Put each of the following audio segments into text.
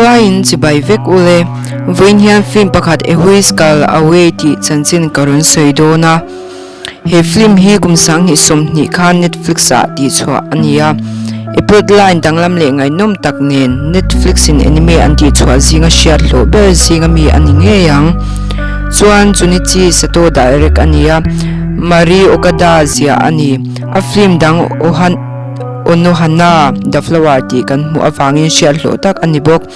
Khawlaiin chibai vek u le. Vawiin hian film pakhat A Whisker Away tih chanchin ka rawn sawi dawn a. He film hi kum 2020 khan Netflix ah tihchhuah a ni a. A plot line danglam leh ngaihnawm tak nen Netflix in anime an tihchhuah zinga hriat hlawh ber zinga mi a ni ngei ang. Chuan Junichi Sato direct a ni a, Mari Okada ziah a ni. A film dang Ohan Onohana The Flower tih kan hmuh avangin hriat hlawh tak a ni bawk.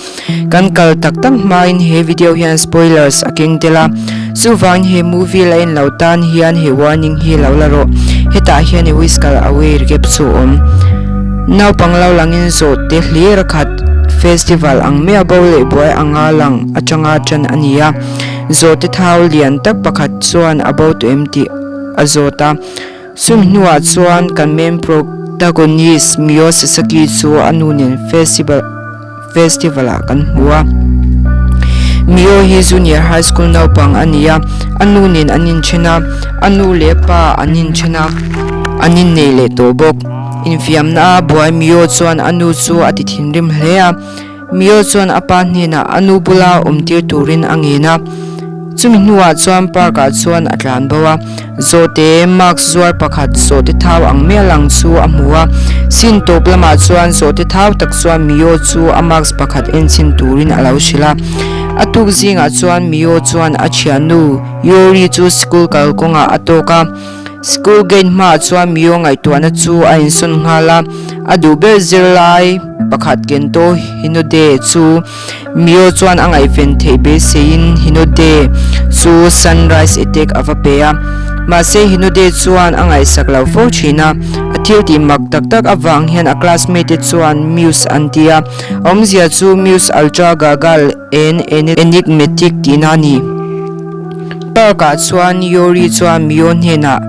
Kan kal tak tak hmain he video hian spoilers a keng tel a, chuvangin he movie la en lo tan hian he warning hi lo la rawh. Hetah hian i whisker away recap chu a awm. Naupang lo langin zawh te hlir a khat festival ang mai a bo leh buai anga lang atanga tan a ni a. Zawhte thau lian tak pakhat chuan a bo tawh em tih a zawt a. Chumi hnuah chuan kan main protagonist Mio Sasaki chu a nu nen festival festival ah kan hmu a. Mio hi junior high school naupang a ni a, a nu nen an inthen a, a nu leh pa an inthen a, an innei leh tawh bawk. Infiamna a buai Mio chuan a nu chu a ti thinrim hle a. Mio chuan a pa hnenah a nu bula awm tir turin a ngen a. Chumi hnuah chuan park ah chuan a tlan bo a. Zawhte mask zuar pakhat zawhte thau ang mai a lang chu a hmu a. Sin tawp lamah chuan zawhte thau tak chuan Mio chu a mask pakhat en chhin turin a lo hrilh a. A tuk zingah chuan Mio chuan a thiannu Yori chu school kalkawngah a tawk a. School gate hmaah chuan Mio ngaihtuahna chu a insawn nghal a, a duh ber zirlai pakhat Kento Hinode chu Mio chuan a ngaihven theih beiseiin Hinode chu Sunrise Attack a va pe a. Mahse Hinode chuan a ngaihsak lo fo thin a, a thil tih mak tak tak avang hian a classmate te chuan Muse an ti a, a awmzia chu Muse Ultra Gagal and Enigmatic tihna a ni. Park ah chuan Yori chuan Mio hnenah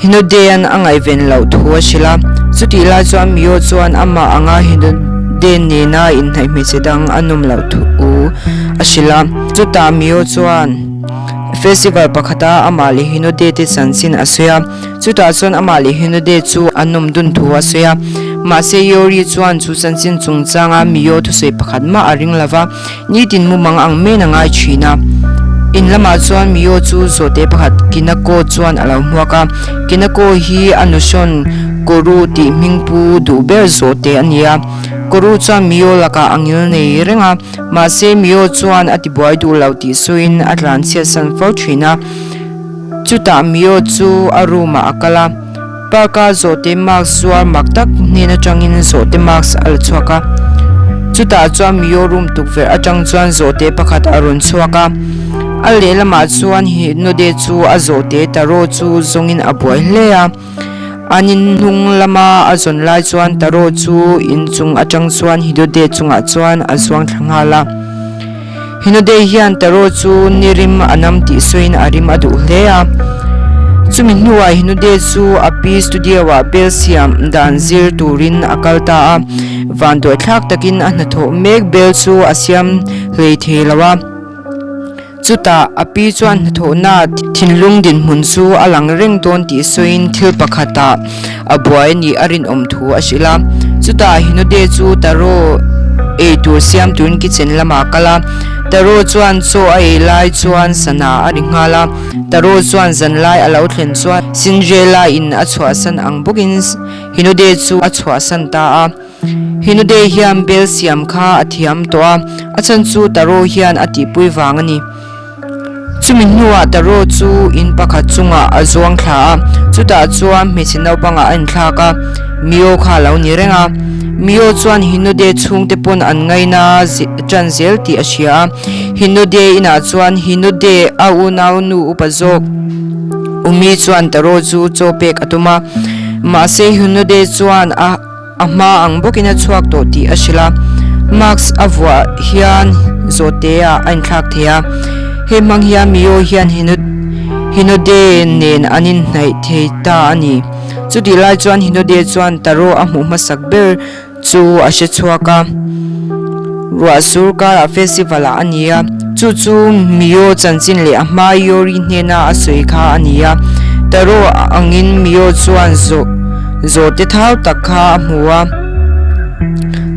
Hinodean a ngaihven loh thu a hrilh a. Chutih lai chuan Mio chuan amah anga Hinode nena inhnaih hmeichhe dang a nawm loh thu a hrilh a. Chutah Mio chuan festival pakhata amah leh Hinode te chanchin a sawi a. Chutah chuan amah leh Hinode chu an awm dun thu a sawi a. Mahse Yori chuan chu chanchin chungchanga Mio thusawi pakhat mah a ring lova. Nitin mumang ang men a ngai thin a. In lamah chuan Mio chu zawhte pakhat Kinako chuan a lo hmuak a. Kinako hi a nuhrawn Koru tih hming pu duh ber zawhte a ni a. Koru chuan Mio lakah a ngil nei reng a, mahse Mio chuan a tibuai duh lo tih sawiin a tlanchhiatsan fo thin a. Chutah Mio chu a room ah a kal a. Park-a zawhte mask zuar mak tak hnen atangin zawhte mask a la chhuak a. Chutah chuan Mio room tukverh atang chuan zawhte pakhat a rawn chhuak a. A lehlamah chuan Hinode chu a zawhte Taro chu zawngin a buai hle a. An in hnung lama a zawn lai chuan Taro chu inchung atang chuan Hinode chungah chuan a zuang thla nghal a. Hinode hian Taro chu ni rim a nam tih sawiin a rim a duh hle a. Chumi hnuah Hinode chu a pi studio-ah bel siam dan zir turin a kal ta a. Vanduaithlak takin a hnathawh mek bel chu a siam hlei thei lo a. Chutah a pi chuan hnathawhna thinlung dinhmun chu a lang reng dawn tih sawiin thil pakhatah a buai nih a rinawm thu a hrilh a. Chutah Hinode chu Taro ei tur siam turin kitchen lamah a kal a. Taro chuan chaw a ei lai chuan sana a ri nghal a. Taro chuan zanlai a lo thlen chuan Cinderella in a chhuahsan ang bawkin Hinode chu a chhuahsan ta a. Hinode hian bel siam kha a thiam tawh a, a chhan chu Taro hian a tihpui vang a ni. Chumi hnuah Taro chu in pakhat chungah a zuang thla a, chutah chuan hmeichhe naupangah a inthlak a, Mio kha a lo ni reng a. Mio chuan Hinode chhungte pawn an ngaina ṭan zel tih a hria a. Hinode inah chuan Hinode a unau nu upa zawk Umi chuan Taro chu chaw pek a tum a, mahse Hinode chuan a. A hma ang bawkin a chhuak tawh tih a hrilh a, mask a vuah hian zawhte-ah a inthlak thei a. Hei hmang hian Mio hian Hinode nen an inhnaih thei ta a ni. Chutih lai chuan Hinode chuan Taro a hmuh hmasak ber chu a hre chhuak a. Ruah sur karah festival ah a ni a, chu chu Mio chanchin leh a hma Yori hnena a sawi kha a ni a. Taro angin Mio chuan zawh zawhte thau tak kha a hmu a.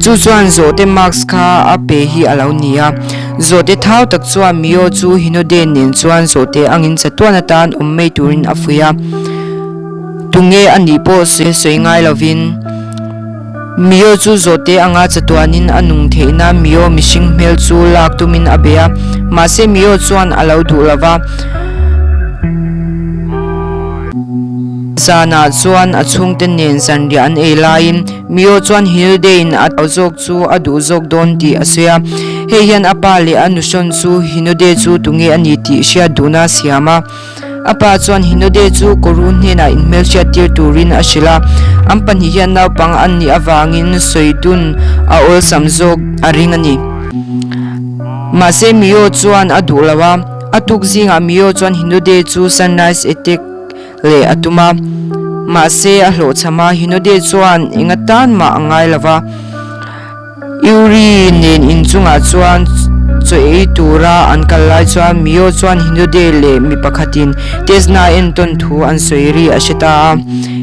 Chu chuan zawhte mask kha a pe hi a lo ni a. Zawhte thau tak chuan Mio chu Hinode nen chuan zawhte angin chatuan atan awm mai turin a fuih a. Tunge a nih pawh sawi ngai lovin Mio chu zawhte anga chatuanin a nung theih nan Mio mihring hmel chu lak tumin a bei a. Mahse Mio chuan a lo duh lova. Zanah chuan a chhungte nen zanriah an ei laiin Mio chuan Hinode-in a tau zawk chu a duh zawk dawn tih a sawi a. Hei hian a pa leh a nuhrawn chu Hinode chu tunge a ni tih hriat duhna a siam a. A pa chuan Hinode chu Koru hnenah inhmelhriat tir turin a hrilh a. An pahnih hian naupang an nih avangin sawi dun a awlsam zawk a ring a ni. Mahse Mio chuan a duh lo a. A tuk zingah Mio chuan Hinode chu Sunrise Attack leh a tum a, mahse a hlawhchham a, Hinode chuan eng atan mah a ngai lo va. Yuri nen inchungah chuan chaw ei tura an kal lai chuan Mio chuan Hinode leh mi pakhatin Tesna entawn thu an sawi ri a hre ta a.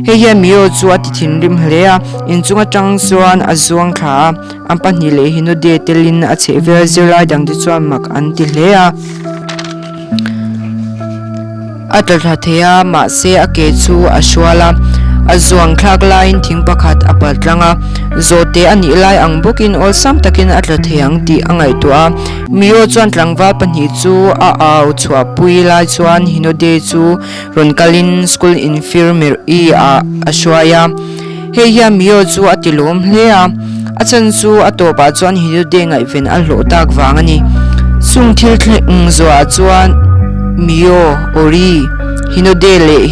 Hei hian Mio chu a ti thinrim hle a, inchung atang chuan a zuang thla a, an pahnih leh Hinode telin a chhehvel zirlai dangte chuan mak an ti hle a. A tla thla thei a, mahse a ke chu a hrual a, a zuang thlak laiin thing pakhat a pal tlang a, zawhte a nih lai ang bawkin awlsam takin a tla thei ang tih a ngaihtuah a. Mio chuan tlangval pahnih chu a au chhuahpui lai chuan Hinode chu rawn kalin school infirmary ah a hruai a. Hei hian Mio chu a ti lawm hle a, a chan chu a tawpah chuan Hinode ngaihven a hlawh tak vang a ni. Chung thil thleng zuah chuan Mio, Ori, Hinode leh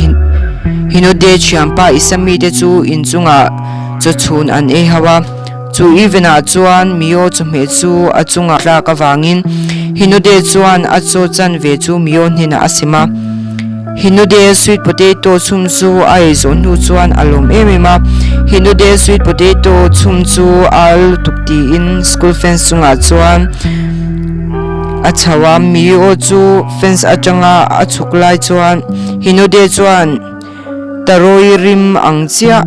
Hinode thianpa Isami te chu inchungah chawchhun an ei ho a. Chu event-ah chuan Mio chawhmeh chu a chungah tlak avangin Hinode chuan a chaw chanve chu Mio hnenah a sem a. Hinode sweet potato chhum chu a ei zawh hnu chuan a lawm em em a. Hinode sweet potato chhum chu a lutuk tiin school fence chungah chuan a chho a. Mio chu fence atanga a chhuk lai chuan Hinode chuan Tarawi rim ang chiah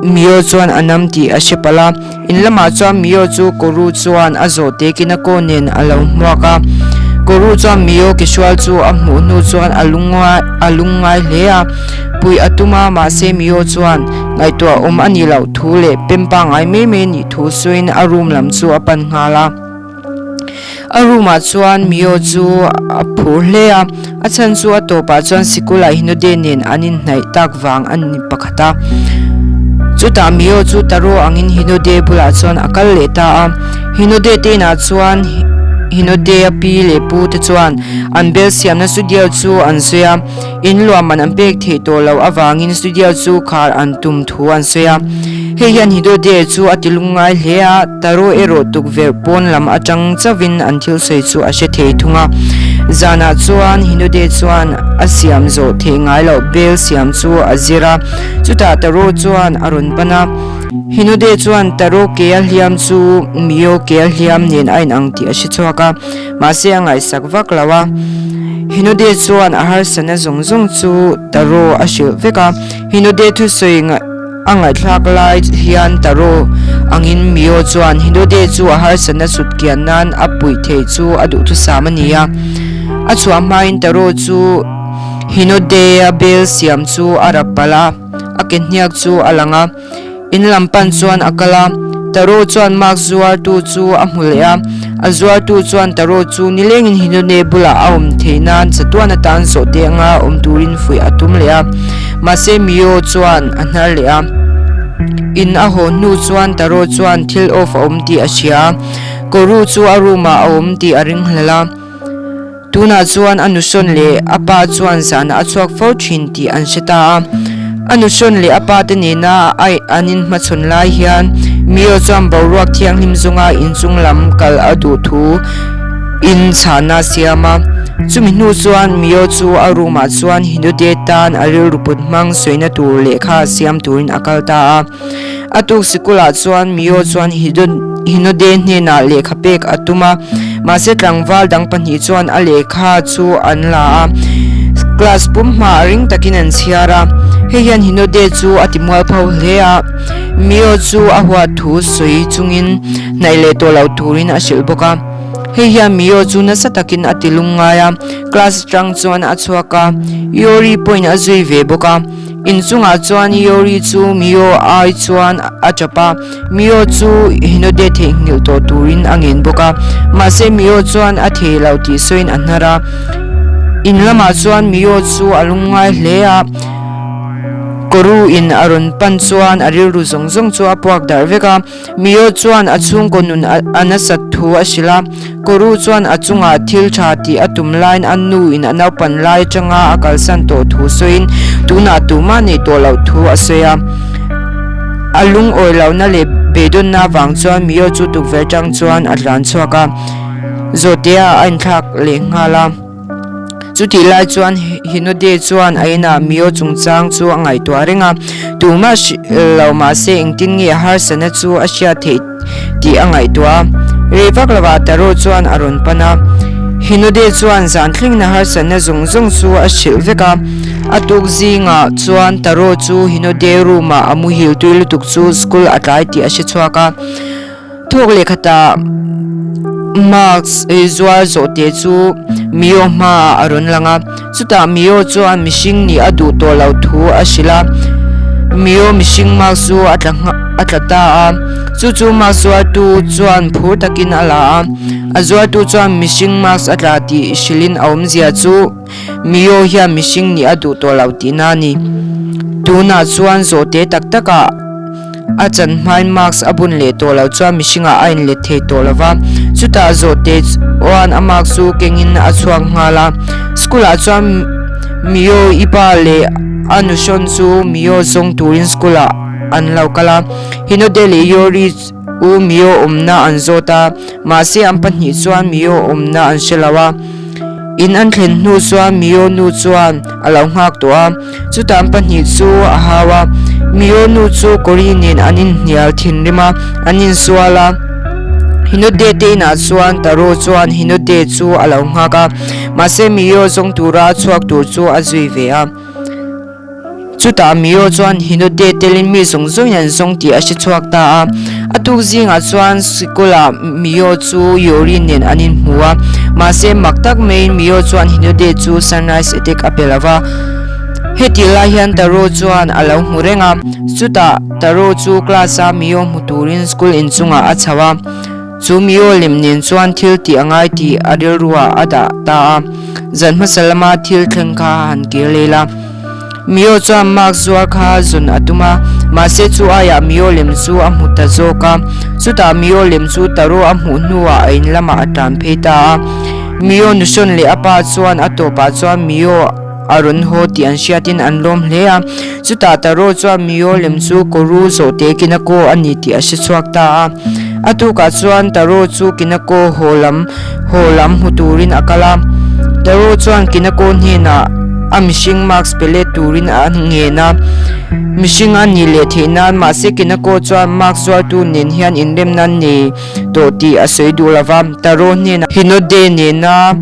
Mio chuan a nam tih a hre palh a. In lamah chuan Mio chu Koru chuan a zawh tekin a kaw nen a lo hmuak a. Koru chuan Mio ke hrual chu a hmuh hnu chuan a a lungngai hle a. Puih a tum a, mahse Mio chuan ngaihtuah awm a nih loh thu leh pem pangngai mai mai nih thu sawiin a room lam chu a pan nghal a. A room ah chuan Mio chu a phur hle a, a chhan chu a tawpah chuan sikul ah Hinode nen an inhnaih tak vang a ni pakhat a. Chutah Mio chu Taro angin Hinode bulah chuan a kal leh ta a. Hinode te inah chuan Hinode a pi leh pu te chuan an bel siamna studio chu an sawi a. In luah man an pek theih tawh loh avangin studio chu khar an tum thu an sawi a. Hei hian Hinode chu a ti lungngai hle a, Taro erawh tukverh pawn lam atang chauhin an thil sawi chu a hre thei thung a. Zanah chuan Hinode chuan a siam zawh theih ngai loh bel siam chu a zir a, chutah Taro chuan a rawn pan a. Hinode chuan Taro ke a hliam chu Mio ke a hliam nen a inang tih a hre chhuak a, mahse a ngaihsak vak lo a. Hinode chuan a harsatna zawng zawng chu Taro a hrilh vek a, Hinode thusawi A ngaihthlak lai hian Taro angin Mio chuan Hinode chu a harsatna sut kian nan a puih theih chu a duhthusam a ni a. A chhuah hmain Taro chu Hinode-a bel siam chu a rap palh a, a ke hniak chu a lang a. In lam pan chuan a kal a. Taro chuan mask zuartu chu a hmu leh a. A zuartu chuan Taro chu nilengin Hinode bulah a awm theih nan chatuan atan zawhte anga awm turin fuih a tum leh a. Mahse Mio chuan a hnar leh a. In a haw hnu chuan Taro chuan thil off a awm tih a hria a, Koru chu a room ah a awm tih a ringhlel a. Tunah chuan a nuhrawn leh a pa chuan zanah a chhuak fo thin tih an hre ta a. A nuhrawn leh a pa te nena an inhmachhawn lai hian Mio chuan boruak thianghlim zawnga inchung lam kal a duh thu in chhahna a siam a. Chumi hnu chuan Mio chu a room ah chuan Hinode tan a rilru put hmang sawina tur lehkha siam turin a kal ta a. A tuk sikulah chuan Mio chuan Hinode hnenah lehkha pek a tum a, mahse tlangval dang pahnih chuan a lehkha chu an la a. Class pum hmaah ring takin an chhiar a, hei hian Hinode chu a ti mualpho hle a, Mio chu a huat thu sawi chungin hnaih leh tawh loh turin a hrilh bawk a. Hei hian Mio chu nasa takin a ti lungngai a, class atang chuan a chhuak a, Yori pawhin a zui ve bawk a. Inchungah chuan Yori chu Mio ai chuan a tap a, Mio chu Hinode theihnghilh tawh turin a ngen bawk a, mahse Mio chuan a thei lo tih sawiin a hnar a. In lamah chuan Mio chu a lungngai hle a, Koru in a rawn pan chuan a rilru zawng zawng chu a puak darh vek a. Mio chuan a chhungkaw nun a nasat thu a hrilh a, Koru chuan a chungah thil tha tih a tum laiin a nu in a naupan lai atanga a kalsan tawh thu sawiin tunah tumah neih tawh loh thu a sawi a. A lungawi lohna leh beidawnna avang chuan Mio chu tukverh atang chuan a tlan chhuak a, Zawhtea a inthlak leh nghal a. Chutih lai chuan Hinode chuan a inah Mio chungchang chu a ngaihtuah reng a, tumah hrilh lo mahse engtin nge harsatna chu a hriat theih tih a ngaihtuah a. Rei vak lovah Taro chuan a rawn pan a, Hinode chuan zan thlengin a harsatna zawng zawng chu a hrilh vek a. A tuk zingah chuan Taro chu Hinode room ah a muhil tui lutuk chu school a tlai tih a hre chhuak a. Thawk leh khatah mask zuar zawhte chu Mio hmaah a rawn lang a, chutah Mio chuan mihring nih a duh tawh loh thu a hrilh a, Mio mihring mask chu a tla a tla ta a, chu chu mask zuartu chuan phur takin a la a, a zuartu chuan mihring mask a tla tih hrilhin a awmzia chu. Mio hian mihring nih a duh tawh lo tihna a ni. Tunah chuan zawhte tak takah a chan hmain mask a bun leh tawh loh chuan mihringah a inlet thei tawh lo va. Chutah zawhte chuan a mask chu kengin a chhuak nghal a. School ah chuan Mio i pa leh a nuhrawn chu Mio zawng turin school ah an lo kal a. Hinode leh Yori u Mio awmna an zawt a. Mahse an pahnih chuan Mio awmna an hre lo a. In an thlen hnu chuan Mio nu chuan a lo nghak tawh a, chutah an pahnih chu a hau a. Mio nu chu Kori nen an inhnial thinrim a, an insual a. Hinode te inah chuan Taro chuan Hinode chu a lo nghak a, mahse Mio zawng tura a chhuak tur chu a zui ve a. Chutah Mio chuan Hinode telin mi zawng zawngin an zawng tih a hre chhuak ta a. A tuk zingah chuan sikulah Mio chu Yori nen an inhmu a. Mahse mak tak maiin Mio chuan Hinode chu Sunrise Attack a pe lo va. Hetih lai hian Taro chuan a lo hmu reng a. Chutah Taro chu class-a Mio hmu turin school inchungah a chho a. Chu Mio lem nen chuan thil tih a ngai tih a rilruah a dah ta a. Zan hmasa lama thil thleng kha a han kir leh la. Mio chuan mask zuar kha zawn a tum a, mahse chu aiah Mio lem chu a hmu ta zawk a. Chutah Mio lem chu Taro a hmuh hnuah a in lamah a tlan phei ta a. Mio nuhrawn leh a pa chuan a tawpah chuan Mio a rawn haw tih an hriatin an lawm hle a. Chutah Taro chuan Mio lem chu Koru zawhte Kinako a ni tih a hre chhuak ta a. A tukah chuan Taro chu Kinako haw lam haw lam hmu turin a kal a. Taro chuan Kinako hnenah a mihring mask pe let turin a ngen a. Mihring a nih leh theih nan mahse Kinako chuan mask zuartu nen hian inremna nei tawh tih a sawi duh lo va. Taro hnenah Hinode nena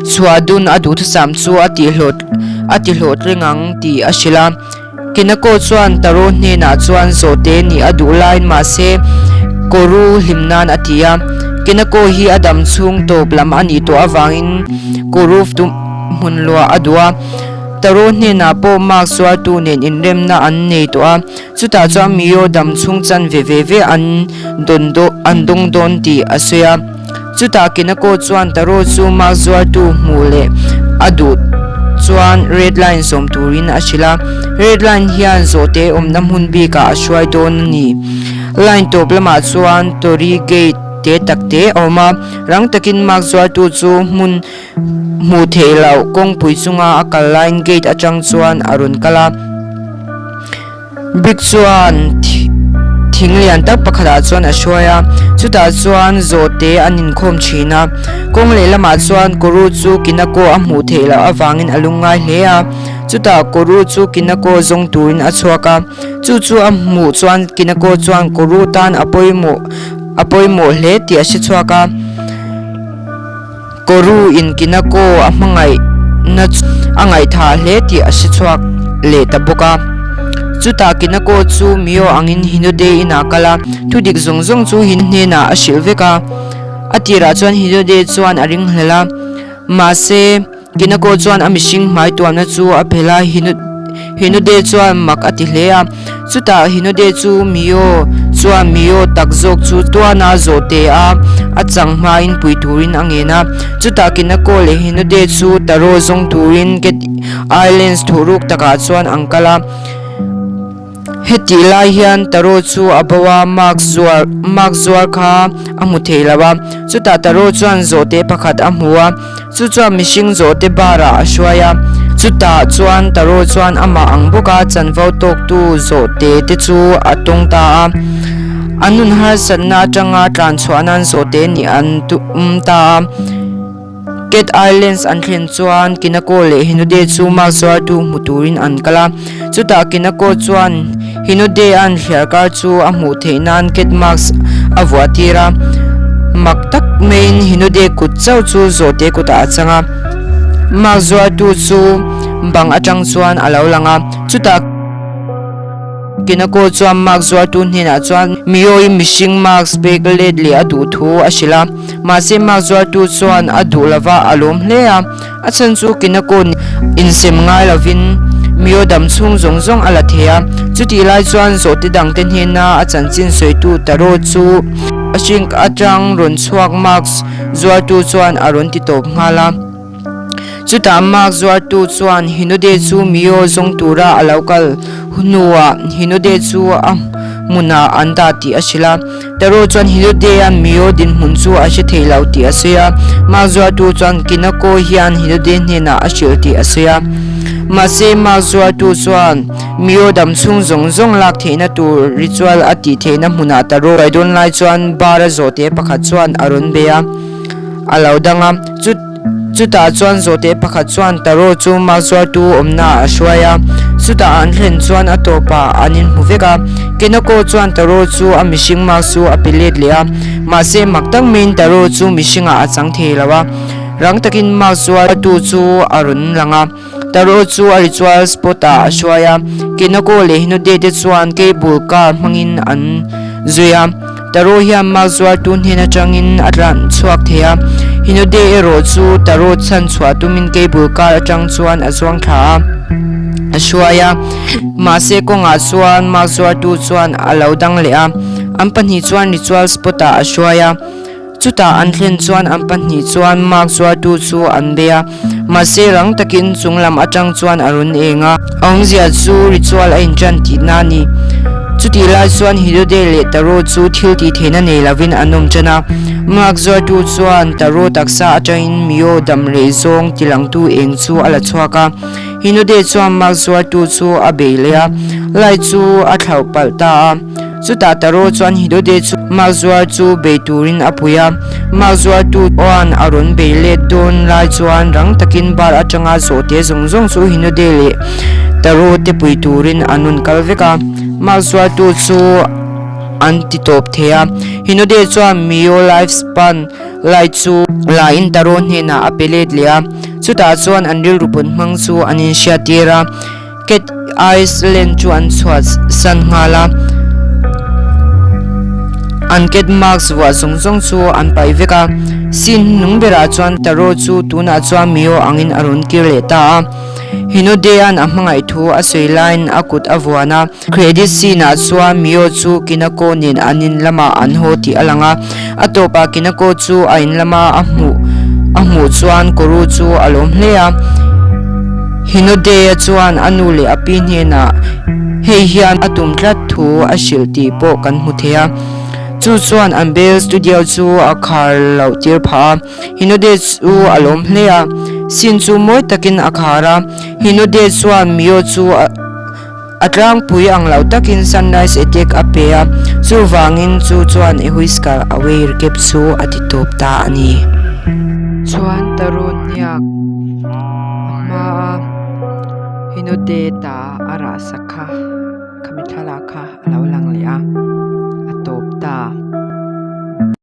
chhuah dun a duhthusam chu a tihhlawh a tihlawhtling ang tih a hrilh a. Kinako chuan Taro hnenah chuan zawhte nih a duh laiin mahse Koru hlim nan a ti a. Kinako hi a dam chhung tawp lam a nih tawh avangin Koru hmun luah a duh a. Taro hnenah pawh mask zuartu nen inremna an nei tawh a, chutah chuan Mio dam chhung chan ve ve ve an dawn an dawng dawn tih a sawi a. Chutah Kinako chuan Taro chu mask zuartu hmuh leh a duh chuan red line zawm turin a hrilh a, red line hian zawhte awmna hmun bikah a hruai dawn a ni. Line tawp lamah chuan Torii gate te tak te a awm a, rang takin mask zuartu chu hmun hmuh theih loh kawngpui chunga a kal laiin gate atang chuan a rawn kal a. Brick chuan thing lian tak pakhatah chuan a hruai a, chutah chuan zawhte an inkhawm thin a. Kawng lehlamah chuan Koru chu Kinako a hmuh theih loh avangin a lungngai hle a, chutah Koru chu Kinako zawng turin a chhuak a. Chu chu a hmuh chuan Kinako chuan Koru tan a pawimawh a pawimawh hle tih a hre chhuak a. Koru in Kinako a hmangaih. na chu a ngaihthah hle tih a hre chhuak leh ta bawk a. Chutah Kinako chu Mio angin Hinode inah a kal a, thudik zawng zawng chu Hinode hnenah a hrilh vek a. A tirah chuan Hinode chuan a ringhlel a, mahse, Kinako chuan a mihring hmai tuamna chu a phelh a, Hinode chuan mak a ti hle a. Chutah Hinode chu Mio chuan Mio tak zawk chu tuana zawh te a, a chang hmain pui turin a ngen a. Chutah Kinako leh Hinode chu Taro zawng turin Cat Islands thuhruk takah chuan an kal a. Hetih lai hian Taro chu a bo a, Mark zuar Mark zuar kha a hmu thei lo a. Chutah Taro chuan zawhte pakhat a hmu a, chu chuan mihring zawhte bar-ah a hruai a. Chutah chuan Taro chuan amah ang bawka chanvo tawktu zawhte te chu a tawng ta a. An nun harsatna atanga tlan chhuah nan zawhte nih an tum ta a. Cat Islands an thlen chuan Kinako leh Hinode chu mark zuartu hmu turin an kal a. Chutah Kinako chuan Hinode-a'n thliarkar chu a hmuh theih nan cat mask a vuah tir a. Mak tak maiin Hinode kut chauh chu zawhte kutah a chang a. Mask zuartu chu bang atang chuan a lo lang a. Chutah Kinako chuan mask zuartu hnenah chuan Miyoi mihring mask pek let leh a duh thu a hrilh a. Mahse mark zuartu chuan a duh lova a lawm hle a, a chhan chu Kinako insem ngai lovin Mio dam chhung zawng zawng a la thei a. Chutih lai chuan zawhte dangte hnena a chanchin sawitu Taro chu a shrink atang rawn chhuak mark zuartu chuan a rawn ti tawp nghal a. Chutah mark zuartu chuan Hinode chu Mio zawng tura a lo kal hnuah Hinode chu a hmunah an dah tih a hrilh a. Taro chuan Hinode-a'n Mio dinhmun chu a hre thei lo tih a sawi a, mark zuartu chuan Kinako hian Hinode hnenah a hrilh tih a sawi a. Mahse, mark zuartu chuan Mio dam chhung zawng zawng lak theihna tur ritual a tih theihna hmunah Taro kai dawn lai chuan bar-a zawhte pakhat chuan a rawn bei a, a lo dang a. Chutah chuan zawhte pakhat chuan Taro chu mark zuartu awmnaah a hruai a, chutah an thlen chuan a tawpah an inhmu vek a. Kinako chuan Taro chu a mihring mark chu a pe let leh a, mahse mak tak maiin Taro chu mihringah a chang thei lo a. Rang takin mark zuartu chu a rawn lang a. Taro chu a ritual spot ah a hruai a, Kinako leh Hinode te chuan cable car hmangin an zui a. Taro hian mark zuartu hnen atangin a tlan chhuak thei a, Hinode erawh chu Taro chhan chhuah tumin cable car atang chuan a zuang thla a, a hruai a. Mahse kawngah chuan mark zuartu chuan a lo dang leh a, an pahnih chuan ritual spot ah a hruai a. Chutah an thlen chuan an pahnih chuan mark zuartu chu an bei a, mahse rang takin chung lam atang chuan a rawn eng a. A awmzia chu ritual a intan tihna a ni. Chutih lai chuan Hinode leh Taro chu thil tih theihna nei lovin an awm tan a. Mark zuartu chuan Taro taksa atangin Mio dam rei zawng tilangtu eng chu a la chhuak a. Hinode chuan mark zuartu chu a bei leh a, lai chu a thlauh palh ta a. Chutah Taro chuan Hinode chu mark zuar chu bei turin a pui a, mark zuartu chuan a rawn bei let dawn lai chuan rang takin bar atanga zawhte zawng zawng chu Hinode leh Taro te pui turin an rawn kal vek a, mark zuartu chu an ti tawp thei a. Hinode chuan Mio life span lai chu la in Taro hnenah a pe let leh a, chutah chuan an rilru put hmang chu an inhriattir a. Cat Island chu an chhuah san nghal a, an cat mask vuah zawng zawng chu an paih vek a. Scene hnung berah chuan Taro chu tunah chuan Mio angin a rawn kir leh ta a. Hinode-a'n a hmangaih thu a sawi laiin a kut a vuan a. Credit scene ah chuan Mio chu Kinako nen an in lamah an haw tih a lang a, a tawpah Kinako chu a in lama a hmuh a hmuh chuan Koru chu a lawm hle a. Hinode-a chuan a nu leh a pi hnenah hei hian a tum tlat thu a hrilh tih pawh kan hmu thei a, chu chuan an Bell Studio chu a khar loh tir phah a. Hinode chu a lawm hle a, scene chu mawi takin a khar a, Hinode chuan Mio chu a. A tlangpui ang lo takin Sunrise Attack a pe a, chuvangin chu chuan A Whisker Away recap chu a ti tawp ta a ni. Chuan Tarun hniak a hmaa Hinode ta a rah sak kha, khami thlalak kha a lo lang leh a.